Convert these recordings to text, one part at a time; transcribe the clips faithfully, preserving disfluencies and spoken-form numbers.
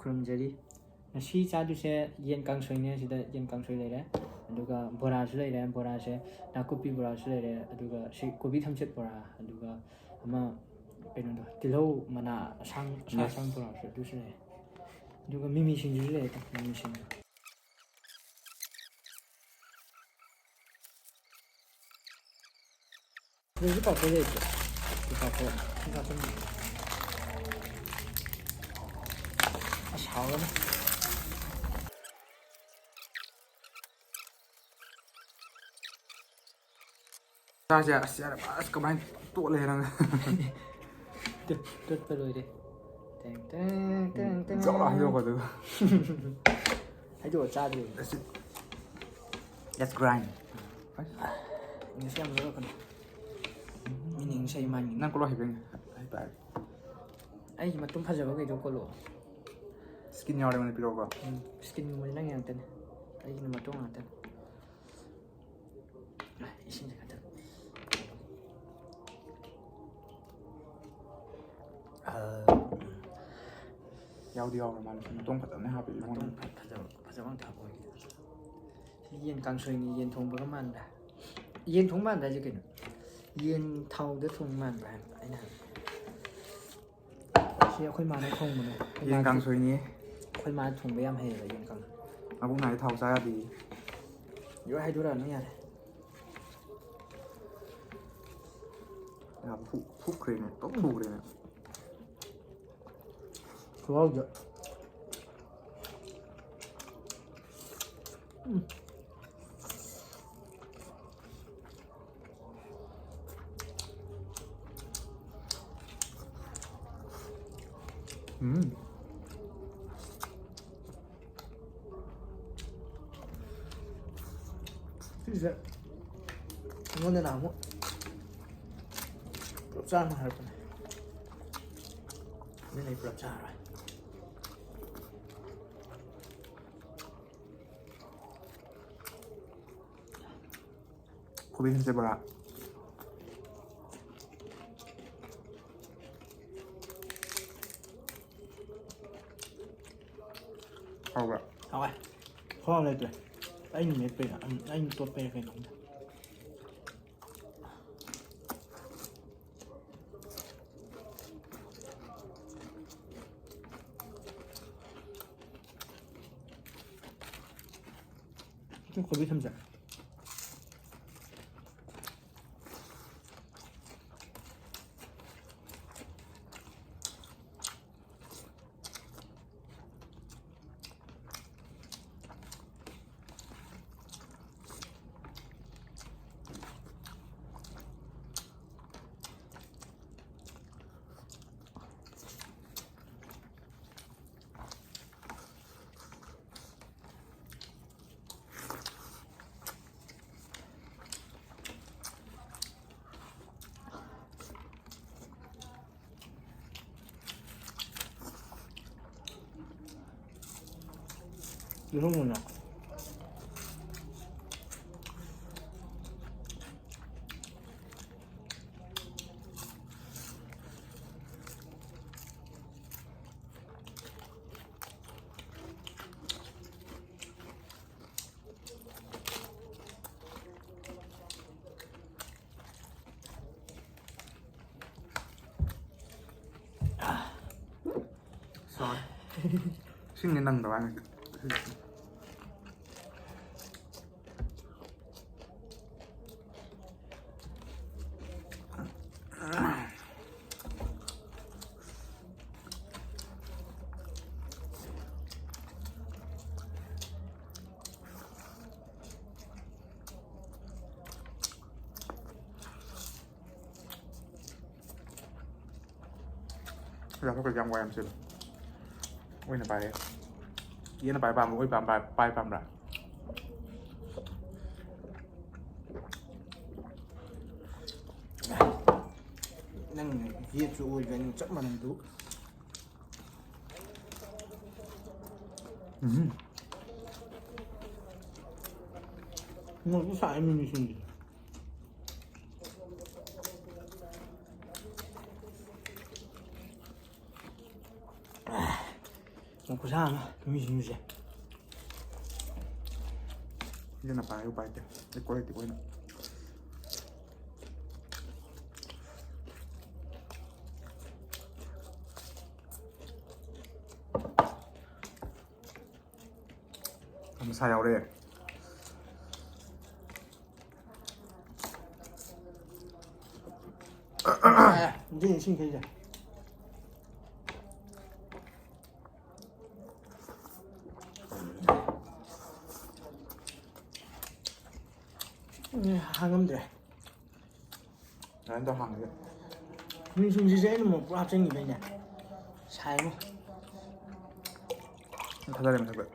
ꯈꯨꯔꯨꯝꯖꯔꯤ꯫ ꯉꯁꯤ ꯆꯥꯗꯣꯏꯁꯦ ꯌꯦꯟ ꯀꯥꯡꯁꯣꯏꯅꯦ꯫ ꯁꯤꯗ ꯌꯦꯟ ꯀꯥꯡꯁꯣꯏ ꯂꯩꯔꯦ, ꯑꯗꯨꯒ ꯕꯣꯔꯥꯁꯨ ꯂꯩꯔꯦ, ꯕꯣꯔꯥꯁꯦ ꯅꯥꯀꯨꯞꯄꯤ ꯕꯣꯔꯥꯁꯨ ꯂꯩꯔꯦ, ꯑꯗꯨꯒ ꯁꯤ ꯀꯣꯕꯤ ꯊꯝꯆꯦꯠ ꯕꯣꯔꯥ, ꯑꯗꯨꯒ ꯑꯃ ꯀꯩꯅꯣꯗꯣ, ꯇꯤꯜꯍꯧ ꯃꯅꯥ ꯑꯁꯥꯡ, ꯑꯁꯥꯡ Yes. ꯑꯁꯥꯡ ꯕꯣꯔꯥꯁꯨ ꯑꯗꯨꯁꯨ ꯂꯩꯔꯦ, ꯑꯗꯨꯒ ꯃꯤꯃꯤ ꯁꯤꯡꯖꯨꯁꯨ ꯂꯩꯔꯦ, ꯃꯤꯃꯤ ꯁꯤꯡꯖꯨ꯫ ꯍꯧꯖꯤꯛ ꯄꯥꯐꯣꯔ ꯂꯩꯇ꯭ꯔꯦ꯫ ꯁꯤ ꯄꯥꯐꯣꯔ꯫ ꯁꯤ ꯆꯥꯁꯟꯕꯤꯌꯨ꯫ ꯑꯁ, ꯍꯥꯎꯔꯅꯤ꯫ ꯆꯥꯁꯦ꯫ ꯑꯁ, ꯌꯥꯔꯦ꯫ ꯑꯁ, ꯀꯃꯥꯏꯅ ꯇꯣꯠꯂꯦ ꯅꯪ? ꯇꯨꯠ-, ꯇꯨꯠꯄ ꯂꯣꯏꯔꯦ꯫ ꯇꯦꯡ, ꯇꯦꯡ, ꯇꯦꯡ, ꯇꯦꯡ꯫ ꯖꯧꯔꯥ ꯍꯩꯗꯣꯛꯀꯣ, ꯑꯗꯨꯒ꯫ ꯍꯩꯗꯣꯛꯑ ꯆꯥꯗ꯭ꯔꯤ꯫ That's it. Let's grind. English ꯌꯥꯝ ꯂꯣꯜꯂꯛꯀꯅꯨ꯫ ꯃꯤꯅ ꯏꯪꯂꯤꯁ ꯍꯩ ꯃꯥꯟꯒꯤꯅꯤ꯫ ꯅꯪ ꯀꯣꯂꯣ ꯍꯩꯕ꯭ꯔꯥ ꯌꯦꯡꯒꯦ꯫ ꯍꯩ ꯇꯥꯔꯦ꯫ ꯑꯩꯒꯤ ꯃꯇꯨꯝ ꯐꯖꯕꯈꯩꯗꯣ ꯀꯣꯜꯂꯣ꯫ Skin ꯌꯥꯎꯔꯦ, ꯑꯩꯉꯣꯟꯗ ꯄꯤꯔꯛꯑꯣꯀꯣ꯫ ꯎꯝ, skinꯒꯨꯝꯕꯗꯤ ꯅꯪ ꯉꯥꯛꯇꯅꯦ꯫ ꯑꯩꯒꯤꯅ ꯃꯇꯣꯡ ꯉꯥꯛꯇꯅꯦ꯫ ꯏꯁꯤꯡꯁꯦ ꯈꯛꯇ꯫ ꯑ, ꯌꯥꯎꯗꯤ ꯌꯥꯎꯔ ꯃꯥꯜꯂꯦ꯫ ꯃꯇꯣꯡ ꯐꯖꯅ ꯍꯥꯞꯄꯤ ꯃꯇꯣꯡ ꯏꯕꯨꯡꯉꯣ꯫ ꯐ-, ꯐꯖꯕ, ꯐꯖꯕ ꯑꯝꯇ ꯍꯥꯞꯄꯛꯑꯣ꯫ ꯁꯤ ꯌꯦꯟ ꯀꯥꯡꯁꯣꯏꯅꯤ, ꯌꯦꯟ ꯊꯣꯡꯕꯒ ꯃꯥꯟꯕ꯭ꯔꯥ? ꯌꯦꯟ ꯊꯣꯡ ꯃꯥꯟꯕ꯭ꯔꯥ ꯍꯥꯏꯁꯦ ꯀꯩꯅꯣ? ꯌꯦꯟ ꯊꯥꯎꯗ ꯊꯣꯡ ꯃꯥꯟꯕ꯭ꯔꯥ ꯍꯥꯏꯕ ꯑꯩꯅ ꯍꯥꯏꯕ꯫ ꯁꯤ ꯑꯩꯈꯣꯏ ꯃꯥꯅ ꯊꯣꯡꯕꯅꯦ꯫ ꯑꯩꯈꯣꯏ ꯌꯦꯟ ꯃꯥꯒꯤ, ꯀꯥꯡꯁꯣꯏꯅꯤ꯫ ꯑꯩꯈꯣꯏ ꯃꯥꯅ ꯊꯣꯡꯕ ꯌꯥꯝ ꯍꯩꯌꯦꯕ ꯌꯦꯟ ꯀꯥꯡꯁꯣꯏ꯫ ꯃꯕꯨꯛ ꯅꯥꯏ, ꯊꯥꯎ ꯆꯥ ꯌꯥꯗꯦ꯫ ꯂꯣꯏ ꯍꯥꯏꯗꯣꯔꯛꯑꯅꯨ ꯌꯥꯔꯦ꯫ ꯌꯥ, ꯐꯨ-, ꯐꯨꯈ꯭ꯔꯦꯅꯦ, ꯇꯣꯛ ꯐꯨꯈ꯭ꯔꯦꯅꯦ꯫ ꯈꯨꯍꯥꯎꯗꯤ꯫ ꯎꯝ꯫ ꯎꯝ꯫ ꯁꯤꯁꯦ ꯑꯩꯉꯣꯟꯗ ꯅꯍꯥꯟꯃꯨꯛ ꯄꯨꯂꯞ ꯆꯥꯔꯝꯃꯣ ꯍꯥꯏꯔꯛꯄꯅꯦ꯫ ꯑꯗꯨꯅ ꯑꯩ ꯄꯨꯂꯞ ꯆꯥꯔꯔꯣꯏ꯫ ꯀꯣꯕꯤ ꯊꯝꯆꯦꯠ ꯕꯣꯔꯥ꯫ ꯍꯥꯎꯕ꯭ꯔꯥ? ꯍꯥꯎꯋꯦ꯫ ꯈꯨꯍꯥꯎ ꯂꯩꯇ꯭ꯔꯦ꯫ ꯑꯩꯅ ꯃꯦꯠꯄꯩꯔꯥ? ꯑꯩꯅ ꯇꯣꯠꯄꯩꯔꯥ ꯀꯩꯅꯣ ꯈꯪꯗꯦ꯫ ꯁꯤ ꯀꯣꯕꯤ ꯊꯝꯁꯦ꯫ ꯌꯦꯔꯨꯝ ꯑꯣꯏꯅ꯫ Sorry. ꯏꯁꯤꯡꯗꯤ ꯅꯪꯗꯕ ꯋꯥꯅꯤ꯫ ꯆꯥꯊꯣꯛꯈ꯭ꯔꯗꯤ ꯌꯥꯝ ꯋꯥꯏ ꯌꯥꯝ ꯆꯤꯜꯂꯦ꯫ ꯑꯣꯏꯅ ꯄꯥꯏꯔꯦ꯫ ꯌꯦꯟꯅ ꯄꯥꯏ ꯄꯥꯝꯕ꯭ꯔꯥ? ꯑꯣꯏ ꯄꯥꯝ-, ꯄꯥꯏ ꯄꯥꯝꯕ꯭ꯔꯥ? ꯅꯪ ꯌꯦꯠꯁꯨ ꯑꯣꯏꯕ, ꯅꯪ ꯆꯞ ꯃꯥꯟꯅꯩꯗꯨ꯫ ꯎꯝ꯫ ꯃꯣꯔꯣꯛꯁꯨ ꯁꯥꯏ ꯃꯤꯃꯤꯁꯤꯡꯁꯦ꯫ ꯈꯨꯁꯥ ꯑꯃ ꯃꯤꯁꯤꯡꯁꯦ꯫ ꯁꯤꯅ ꯄꯥꯏ ꯎꯄꯥꯏ ꯂꯩꯇꯦ꯫ ꯑꯩ ꯀ꯭ꯋꯥꯂꯤꯇꯤ ꯑꯣꯏꯅ꯫ ꯃꯁꯥ ꯌꯥꯎꯔꯦ꯫ ꯑꯦ, ꯑꯗꯨꯏ ꯏꯁꯤꯡ ꯈꯩꯁꯦ꯫ ꯎꯝ, ꯍꯥꯡꯉꯝꯗ꯭ꯔꯦ꯫ ꯑꯗꯨꯃꯥꯏꯅ ꯇꯧꯔ ꯍꯥꯡꯉꯒꯦ꯫ ꯃꯤꯁꯤꯡꯁꯤꯁꯦ ꯑꯩꯅ ꯑꯃꯨꯛ ꯄꯨꯔꯥ ꯍꯥꯞꯆꯤꯟꯈꯤꯕꯩꯅꯦ꯫ ꯁꯥꯏꯉꯣ꯫ ꯊꯥꯗꯔꯦ ꯃꯊꯛꯇ꯫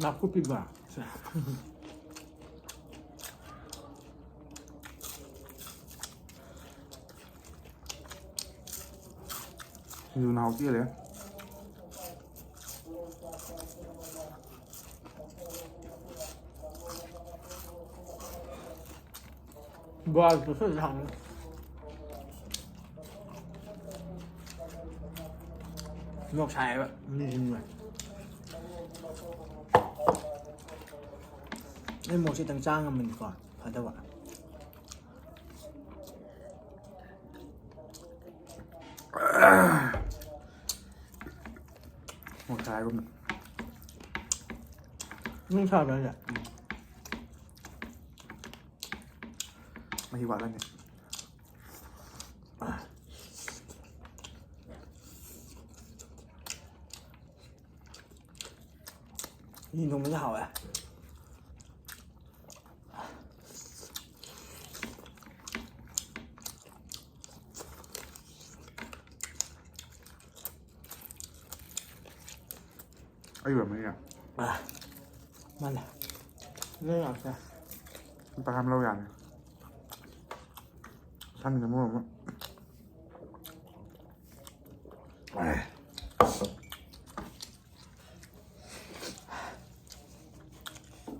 ꯅꯥꯀꯨꯞꯄꯤꯒ꯫ ꯁꯤꯡꯖꯨꯅ ꯍꯥꯎ ꯆꯦꯜꯂꯦ꯫ ꯕꯣꯔꯥꯁꯨ ꯁꯣꯏꯗꯅ ꯍꯥꯎꯅꯤ꯫ ꯃꯣꯔꯣꯛ ꯁꯥꯏꯌꯦꯕ ꯃꯤꯁꯤꯡꯁꯦ꯫ ꯑꯩ ꯃꯣꯔꯣꯛꯁꯦ ꯈꯤꯇꯪ ꯆꯥ ꯉꯝꯃꯗꯤꯀꯣ ꯐꯗꯧꯕ꯫ ꯃꯣꯔꯣꯛ ꯁꯥꯏꯌꯦꯕ꯫ ꯅꯨꯡ ꯁꯥꯕ꯭ꯔꯥ ꯍꯥꯏꯁꯦ? ꯃꯍꯤ ꯋꯥꯠꯂꯅꯤ꯫ ꯌꯦꯟ ꯊꯣꯡꯕꯁꯦ ꯍꯥꯎꯋꯦ꯫ ꯑꯩ ꯑꯣꯏꯔꯝꯃꯅꯤꯅꯦ꯫ ꯑꯥ, ꯃꯥꯅꯦ꯫ ꯅꯣꯏ ꯉꯥꯛꯇ꯫ ꯂꯨꯄꯥ ꯆꯥꯝ ꯂꯧ ꯌꯥꯅꯤ꯫ ꯁꯟꯒꯤꯅ ꯃꯔꯣꯟ ꯑꯃ꯫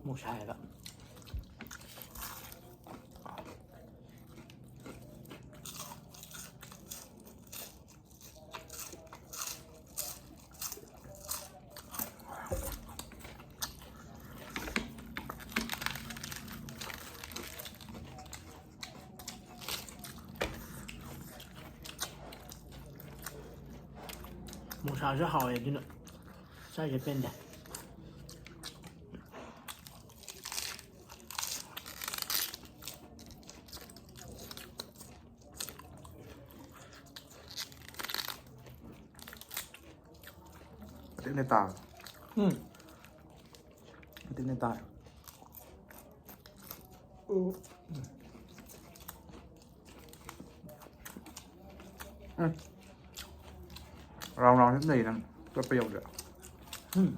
ꯑꯃꯨꯛ ꯁꯥꯏꯌꯦꯕ꯫ ꯃꯣꯁꯥꯁꯨ ꯍꯥꯎꯋꯦ, ꯑꯗꯨꯅ ꯆꯥꯏꯁꯦ ꯄꯦꯟꯗꯦ꯫ ꯑꯇꯦꯛꯅ ꯇꯥꯔꯣ꯫ ꯎꯝ꯫ ꯑꯇꯦꯛꯅ ꯇꯥꯔꯣ꯫ ꯎꯝ꯫ ꯎꯝ꯫ ꯔꯥꯎꯟ ꯔꯥꯎꯟ ꯂꯩ ꯅꯪ ꯆꯠꯄ ꯌꯧꯗ꯭ꯔꯦ꯫ ꯎꯝ꯫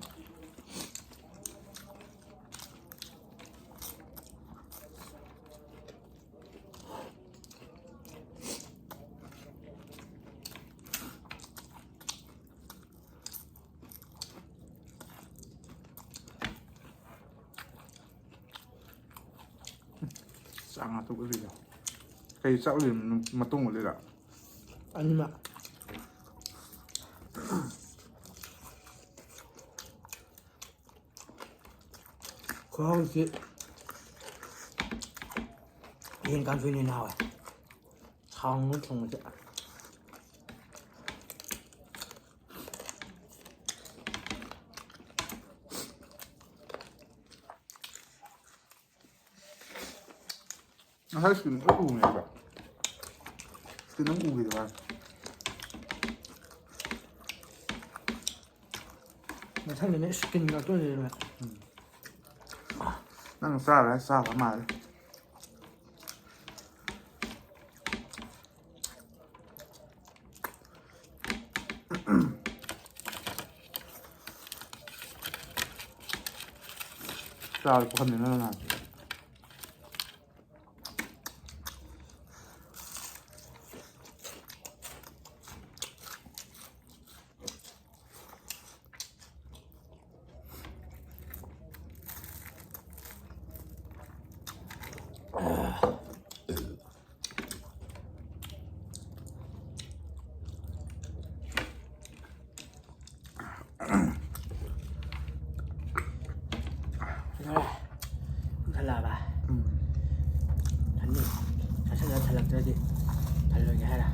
ꯆꯥꯛ ꯉꯥꯛꯇ ꯎꯠꯂꯤꯔꯣ? ꯀꯩ ꯆꯥꯛ ꯎꯠꯂꯤꯅꯣ? ꯃꯇꯨꯡ ꯎꯠꯂꯤꯔꯣ? ꯑꯅꯤꯃꯛ꯫ ꯈꯨꯍꯥꯎꯁꯤ ꯌꯦꯟ ꯀꯥꯡꯁꯣꯏꯅ ꯍꯦꯟꯅ ꯍꯥꯎꯋꯦ꯫ ꯊꯥꯎ ꯉꯧꯔ ꯊꯣꯡꯕꯁꯦ꯫ ꯉꯁꯥꯏ ꯁ꯭ꯀꯤꯟ ꯂꯣꯏ ꯎꯕꯅꯦꯕ꯫ ꯁ꯭ꯀꯤꯟ ꯑꯃ ꯎꯈꯤꯗꯕ ꯋꯥꯅꯤ꯫ ꯃꯊꯪꯗꯅꯦ ꯁ꯭ꯀꯤꯟ ꯉꯥꯛꯇ ꯑꯣꯏꯅ ꯂꯩꯔꯝꯃꯦ꯫ ꯅꯪ ꯆꯥꯔ ꯆꯥꯕ ꯃꯥꯜꯂꯦ꯫ ꯆꯥꯕ ꯄꯨꯈꯝꯅꯤ ꯅꯪꯅ ꯅꯍꯥꯟ꯫ ꯌꯥꯔꯦ꯫ ꯄꯨꯛ ꯊꯜꯂꯛꯑꯕ? ꯎꯝ꯫ ꯊꯟꯅꯤ꯫ ꯆꯥꯁꯤꯜꯂ ꯊꯜꯂꯛꯇ꯭ꯔꯗꯤ ꯊꯜꯂꯣꯏꯒꯦ ꯍꯥꯏꯔ?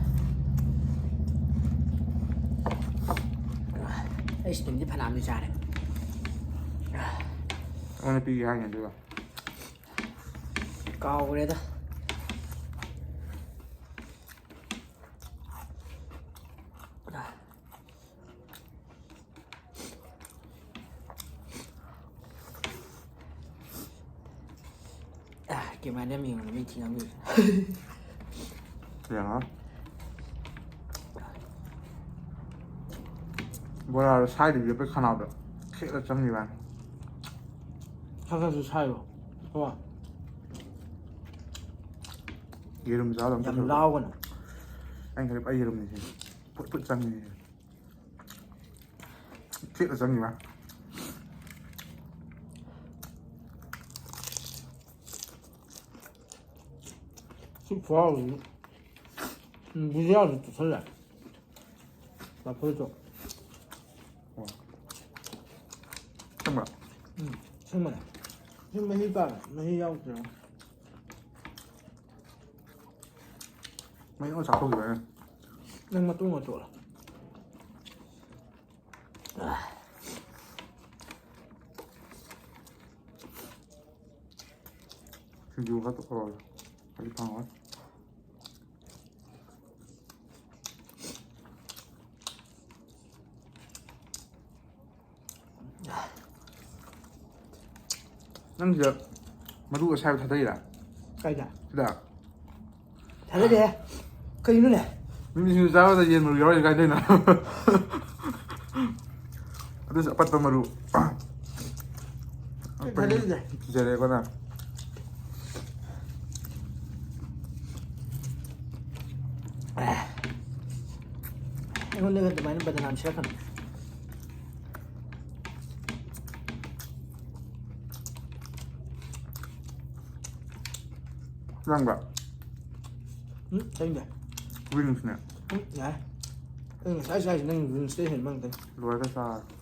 ꯑꯩ ꯁ꯭ꯇꯤꯝꯗꯤ ꯐꯅꯌꯥꯝꯗꯤ ꯆꯥꯔꯦ꯫ ꯑꯩꯉꯣꯟꯗ ꯄꯤꯒꯦ ꯍꯥꯏꯅꯤ ꯑꯗꯨꯒ꯫ ꯀꯥꯎꯒ꯭ꯔꯦꯗ꯫ ꯑ, ꯀꯦꯃꯦꯔꯥꯗ ꯌꯥꯝ ꯌꯦꯡꯉꯨꯅꯦ, ꯃꯤ ꯊꯤ ꯉꯥꯡꯕꯤꯔꯦ꯫ ꯌꯦꯡꯉꯣ꯫ ꯕꯣꯔꯥꯗꯣ ꯁꯥꯏꯗꯕꯤꯗ ꯑꯩꯈꯣꯏ ꯈꯅꯥꯎꯗ ꯈꯦꯠꯂ ꯆꯪꯈꯤꯕ ꯋꯥꯅꯤ꯫ ꯈꯔ ꯈꯔꯁꯨ ꯁꯥꯏꯌꯣ꯫ ꯀꯣ꯫ ꯌꯦꯔꯨꯝ ꯆꯥꯗꯧ ꯌꯥꯝ ꯇꯧꯁꯜꯂꯛꯑꯦ꯫ ꯂꯥꯎꯒꯅꯨ꯫ ꯑꯩꯅ ꯈꯜꯂꯤ ꯄꯨꯔꯥ ꯌꯦꯔꯨꯝꯅꯤ ꯁꯤꯅꯤ꯫ ꯐꯨꯠ ꯐꯨꯠ ꯆꯪꯉꯤ꯫ ꯊꯦꯛꯅ ꯆꯪꯉꯤꯕ꯫ ꯁꯤ ꯈꯨꯍꯥꯎꯁꯤ꯫ ꯎꯝ, ꯕꯨꯖꯤꯌꯥꯁꯨ ꯇꯣꯠꯁꯜꯂꯦ꯫ ꯂꯐꯣꯏꯁꯨ꯫ ꯑꯣ꯫ ꯑꯁꯦꯡꯕ? ꯎꯝ, ꯑꯁꯦꯡꯕꯅꯦ꯫ ꯁꯤ ꯃꯍꯤ ꯇꯥꯔꯦ꯫ ꯃꯍꯤ ꯌꯥꯎꯗ꯭ꯔꯦ꯫ ꯃꯍꯤ ꯑꯃ ꯆꯥꯊꯣꯛꯈꯤꯕ ꯑꯩꯅ꯫ ꯅꯪ ꯃꯇꯨꯡ ꯇꯣꯠꯂꯣ꯫ ꯁꯤꯡꯖꯨ ꯈꯔ ꯇꯧꯔꯒꯦ꯫ ꯑꯩ ꯐꯪꯉꯣꯏ꯫ ꯅꯪꯁꯤꯗ ꯃꯔꯨ ꯑꯁꯥꯏꯕ ꯊꯥꯗꯩꯔꯥ? ꯀꯥꯏꯗ? ꯁꯤꯗ꯫ ꯊꯥꯗꯗꯦ꯫ ꯀꯩꯅꯣꯅꯦ? ꯃꯤꯃꯤ ꯁꯤꯡꯖꯨ ꯆꯥꯕꯗ ꯌꯦꯟ ꯃꯔꯨ ꯌꯥꯎꯔꯤꯁꯦ ꯀꯥꯏꯗꯩꯅꯣ? ꯑꯗꯨꯁꯨ ꯑꯄꯠꯄ ꯃꯔꯨ꯫ ꯊꯥꯗꯗꯦ꯫ ꯀꯤꯖꯔꯦꯀꯣ ꯅꯪ꯫ ꯑꯩꯉꯣꯟꯗꯒ ꯑꯗꯨꯃꯥꯏꯅ ꯕꯗꯅꯥꯝ ꯁꯤꯔꯛꯀꯅꯨ꯫ ꯅꯪꯕ꯫ ꯎꯝ, ꯆꯥꯅꯤꯡꯗꯦ꯫ ꯋꯤꯡꯁꯅꯦ꯫ ꯎꯝ, ꯌꯥꯔꯦ꯫ ꯑꯩ ꯉꯁꯥꯏ ꯆꯥꯏꯁꯤ ꯅꯪ ꯋꯤꯡꯁꯇꯩ ꯍꯦꯟꯕ ꯉꯥꯛꯇꯅꯤ꯫ ꯂꯣꯏꯔꯒ ꯆꯥꯔꯒꯦ꯫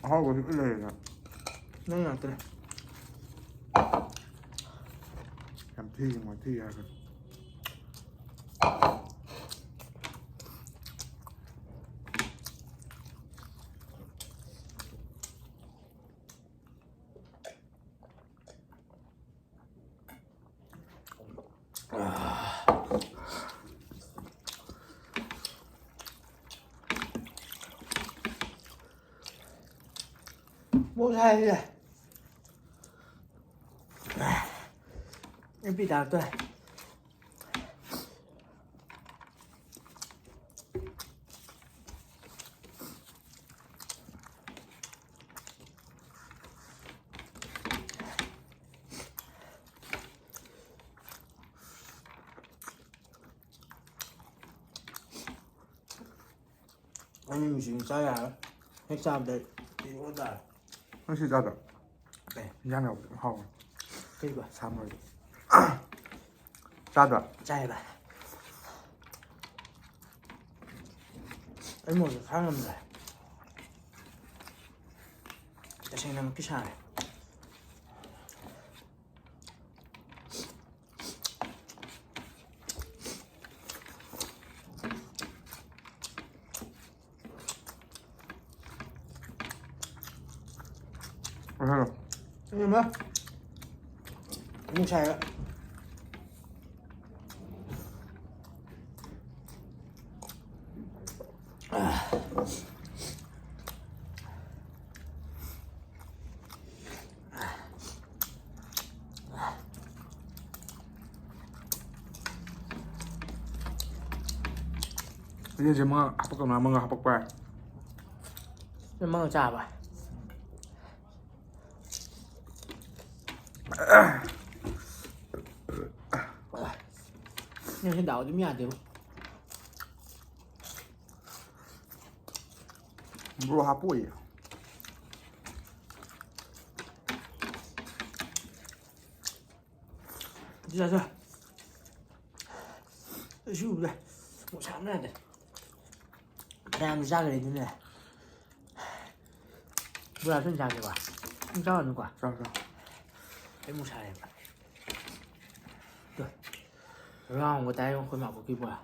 ꯑꯍꯥꯎꯕꯁꯨ ꯂꯣꯏ ꯂꯩꯔꯦꯅ꯫ ꯅꯪ ꯉꯥꯛꯇꯅꯦ꯫ ꯌꯥꯝ ꯊꯤ ꯌꯦꯡꯉꯣ, ꯊꯤ ꯍꯥꯏꯔꯒ꯫ ꯃꯣꯔꯣꯛ ꯁꯥꯏꯁꯦ꯫ M P ꯇꯥꯔꯛꯇꯣꯔꯦ꯫ ꯑꯩ ꯃꯤꯃꯤ ꯁꯤꯡꯖꯨ ꯆꯥ ꯌꯥꯔꯣꯏ꯫ ꯍꯦꯛ ꯆꯥꯕꯗ ꯄꯤꯔꯛꯑꯣ ꯇꯥꯔꯦ꯫ ꯅꯪ ꯁꯤ ꯆꯥꯗ꯭ꯔꯣ? ꯑꯦ꯫ ꯏꯟꯖꯥꯡ ꯌꯥꯎꯕꯗꯤ ꯑꯗꯨꯝ ꯍꯥꯎꯕꯅꯤ꯫ ꯀꯩꯕ? ꯁꯥ ꯃꯔꯣꯏꯗꯣ꯫ ꯆꯥꯗ꯭ꯔꯣ? ꯆꯥꯏꯌꯦꯕ꯫ ꯑꯩ ꯃꯣꯔꯣꯛꯁꯦ ꯈꯥꯡ ꯉꯝꯗ꯭ꯔꯦ꯫ ꯇꯁꯦꯡꯅꯃꯛꯀꯤ ꯁꯥꯔꯦ꯫ ꯑꯍꯥ꯫ ꯏꯃꯥ꯫ ꯅꯨꯡꯁꯥꯏꯕ꯫ ꯌꯦꯟꯁꯦ ꯃꯉꯥ ꯍꯥꯄꯛꯀꯅꯨ, ꯃꯉꯥ ꯍꯥꯄꯛꯄ ꯌꯥꯏ꯫ ꯅꯪ ꯃꯉꯥ ꯆꯥꯕ? ꯅꯪ ꯁꯤ ꯗꯥꯎ ꯑꯗꯨꯝ ꯌꯥꯗꯦꯕ꯫ ꯕ꯭ꯔꯣ ꯍꯥꯞꯄꯣꯏꯌꯦ꯫ ꯁꯤ ꯆꯥ, ꯆꯥ꯫ ꯑꯩ ꯁꯤ ꯎꯕꯗ ꯃꯣꯔꯣꯛ ꯁꯥꯕꯅ ꯌꯥꯗꯦ꯫ ꯐꯅꯌꯥꯝꯗꯤ ꯆꯥꯈ꯭ꯔꯦ ꯑꯗꯨꯅꯦ꯫ ꯕꯣꯔꯥ ꯊꯣꯡ ꯆꯥꯒꯦꯕ꯫ ꯑꯗꯨꯝ ꯆꯥꯔꯅꯨꯀꯣ꯫ ꯆꯥꯎ, ꯆꯥꯎ꯫ ꯑꯩ ꯃꯣꯔꯣꯛ ꯁꯥꯔꯦꯕ꯫ ꯇꯨ꯫ ꯔꯥꯎꯟꯒ ꯇꯥꯏ ꯑꯩꯈꯣꯏ ꯃꯥ ꯀꯨꯀꯤ ꯕꯣꯔꯥ꯫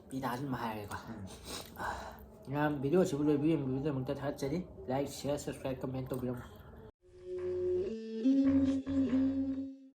ꯄꯤꯇꯥꯁꯤ ꯑꯗꯨꯝ ꯍꯥꯏꯔꯒꯦꯀꯣ꯫ ꯃꯌꯥꯝ ꯚꯤꯗꯤꯑꯣꯁꯤꯕꯨ ꯂꯣꯏꯕ ꯌꯦꯡꯕꯤꯕꯒꯤꯗꯃꯛꯇ ꯊꯥꯒꯠꯆꯔꯤ꯫ Like, share, subscribe, comment ꯇꯧꯕꯤꯔꯝꯃꯨ꯫